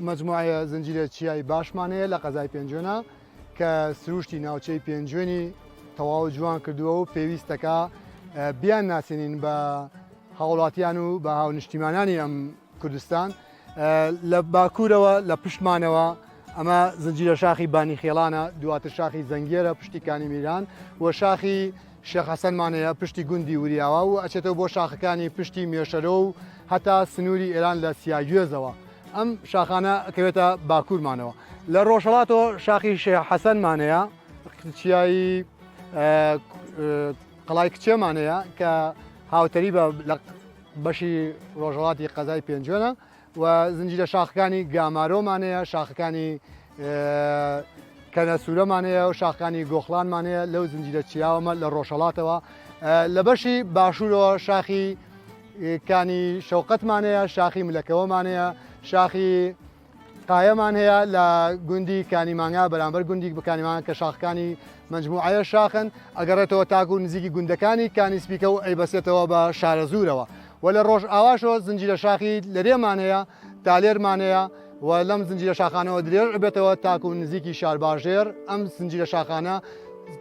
مەجموعەیە زنجیرە چیای باشمان هەیە لە قەزای پێنجوێنە کە سروشتی ناوچەی پێنجوێنی تەواو جوان کردووە و پێویستەکە بیان ناسێنین بە هاوڵاتیان و بە هاونیشتیمانانی ئەم کوردستان لە باکوورەوە لە پشتمانەوە ئەمە زنجیرە شاخی بانی خێڵانە دواتر شاخی زەنگێرە پشتی کانی میران و شاخی شێخ حەسەنمان هەیە پشتی گوندی وریاوە و ئەچێتەوە بۆ شاخەکانی پشتی مێشەرۆ و هەتا سنووری ئێران لە سیاگوێزەوە ئەم شاخانە ئەکەوێتە باکوورمانەوە لە ڕۆژهەڵاتەوە شاخی شێخ حەسەنمان هەیە چیایی قەڵای کچێمان هەیە کە هاوتەریبە لە بەشی ڕۆژهەڵاتی قەزای پێنجوێنە و زنجیرە شاخەکانی گامارۆمان هەیە، شاخەکانی کەنەسوورەمان هەیە و شاخەکانی گۆخڵانمان هەیە لەو زنجیرە چیاوەمە لە ڕۆژهەڵاتەوە لە بەشی باشوورەوە شاخی کانی شەوقەتمان هەیە، شاخی ملەکەوەمان هەیە، شاخی قایەمان هەیە لە گوندی کانی مانگا بەرامبەر گوندی بکانی مانگا کە شاخەکانی مەجموعەیە شاخن ئەگەڕێتەوە تاکو نزیکی گوندەکانی کانی سپیکە و ئەیبەسێتەوە بە شارەزوورەوە و لە ڕۆژئاواشەوە زنجیرە شاخی لەرێمان هەیە تالێرمان هەیە و لەم زنجیرە شاخانەوە درێژ ئەبێتەوە تاکو نزیکی شارباژێر ئەم زنجیرە شاخانە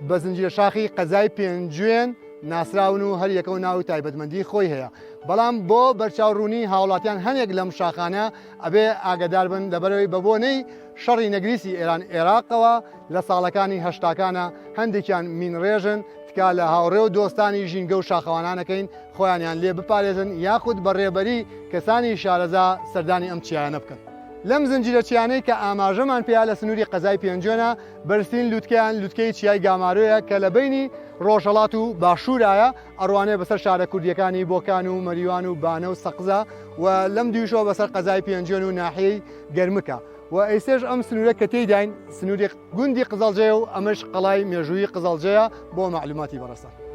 بە زنجیرە شاخی قەزای پێنجوێن ناسراون و هەر یەکە و ناو تایبەتمەندی خۆی هەیە بەڵام بۆ بەرچاوڕوونی هاوڵاتیان هەنێک لەم شاخانە ئەبێ ئاگدار بن لەبەرەوەی بە بۆنەی شەڕی نەگریسی ئێران ئێراقەوە لە ساڵەکانی هەشتاکانە هەندێکیان مینڕێژن تکا لە هاوڕێ و دۆستانی ژینگە و شاخەوانانەکەین خۆیانیان لێ بپارێزن یاخود بە ڕێبەری کەسانی شارەزا سەردانی ئەم چیایانە بکەن. لەم زنجیرە چیانەی کە ئاماژەمان پێیا لە سنووری قەزای پێنجوێنە، بەرزترین لوتکەیان لوتکەی چیای گامارۆیە کە لە بەینی ڕۆژهەڵات و باشوورایە، ئەڕوانێ بەسەر شارە کوردییەکانی بۆکان و مەریوان و بانە و سەقزا و لەم دیوشەوە بەسەر قەزای پێنجوێن و ناحیەی گەرمکە و ئێستێش ئەم سنوورە کە تێیداین سنووری گوندی قزەڵجەیە و ئەمەش قەڵای مێژوویی قزەڵجەیە بۆ مەعلوماتی بەڕێزتان.